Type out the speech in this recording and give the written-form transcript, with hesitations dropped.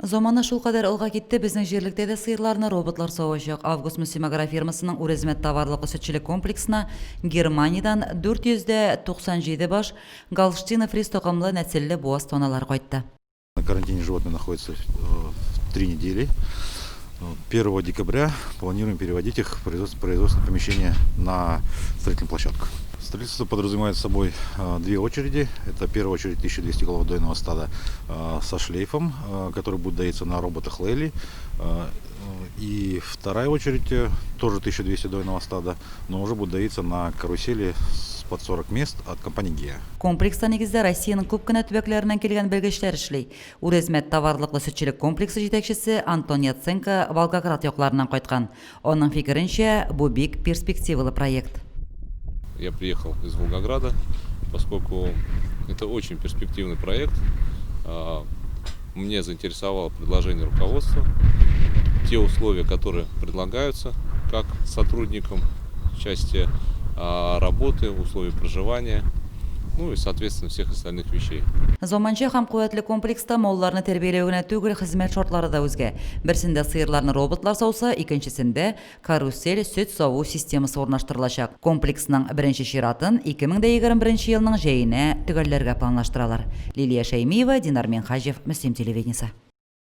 Замана шулкадәр алга китте, безнең җирлектә дә сыерларны роботлар савачак. Август-Мөслим агрофирмасының Үрәзмәт товарлыклы-сөтчелек комплексына Германиядән 497 баш Голштино-фриз токымлы нәселле буаз таналар кайтты. На карантине животные находятся три недели. 1 декабря планируем переводить их в производственное помещение на строительную площадку. Строительство подразумевает собой две очереди. Это первая очередь 1200 голов дойного стада со шлейфом, который будет доиться на роботах Лели. И вторая очередь тоже 1200 дойного стада, но уже будет доиться на карусели с под 40 мест от компании ГЕА. Комплекста нигездә Россиянең күп кенә төбәкләреннән килгән белгечләр эшли. Үрәзмәт товарлыклы-сөтчелек комплексы җитәкчесе Антон Яценко Волгоград якларыннан кайткан. Аның фикеренчә, бу бик перспективалы проект. Я приехал из Волгограда, поскольку это очень перспективный проект. Мне заинтересовало предложение руководства, те условия, которые предлагаются как сотрудникам в части работы, условий проживания, ну и, соответственно, всех остальных вещей. Заманча һәм куәтле комплекста малларны тәрбияләү генә түгел, хезмәт шартлары да үзгә. Берсендә сыерларны роботлар сауса, икенчесендә карусель сөт саву системасы урнаштырылачак. Комплексның беренче чиратын 2021 елның җәенә төгәлләргә планлаштыралар. Лилия Шәймиева, Динар Минһаҗев, Мөслим телевидениесе.